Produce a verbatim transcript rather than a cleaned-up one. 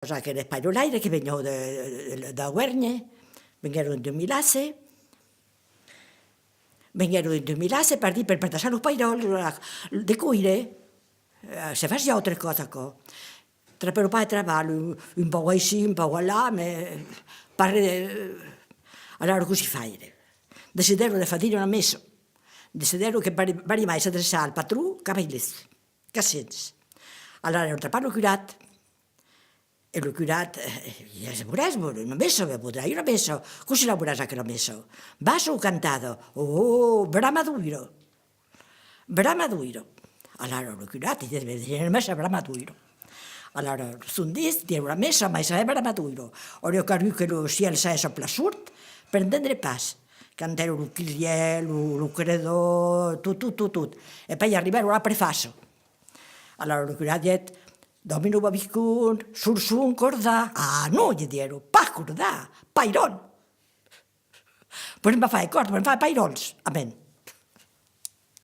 Aqueles pairolaires que venián de, de, de Guèrnhe, venguèron de Milasse, venguèron de Milasse per dire, per partajar los pairòls, de coire, eh, se fasiá autre còp aquò. Trapèron pas de trabalh, un, un pauc aicí, un pauc alà, mès pas res de... Alara cossí faire? Decidèron de far dire una messa. Decidèron que valiá, valiá mai s'adreçar al patron qu'avetz eles, qu'avetz eles. Alara aguèron trapat lo curat. E lo curat, eh, i es, volètz, una messa, ve, voldrai una messa. Cossí la volètz aquela messa? Bassa o cantada? Oh, bramadoira! Bramadoira! Alara lo curat diguèt, ben, diguèt una messa bramadoira. Alara son dits, diguèron la messa, mai serà bramadoira. Auriá calgut que lo cièl s'aguèsse plan sord per entendre pas. Cantèron lo Kyrie, lo, lo Credo, tot, tot, tot, tot. E puèi arribèron a la prefaça. Alara lo curat diguèt: Domino vobiscum, sursum, cordar. Ah non, li diguèron, pas cordar, pairòl. Podèm pas far de còrdas, podèm far pairòls. Amèn.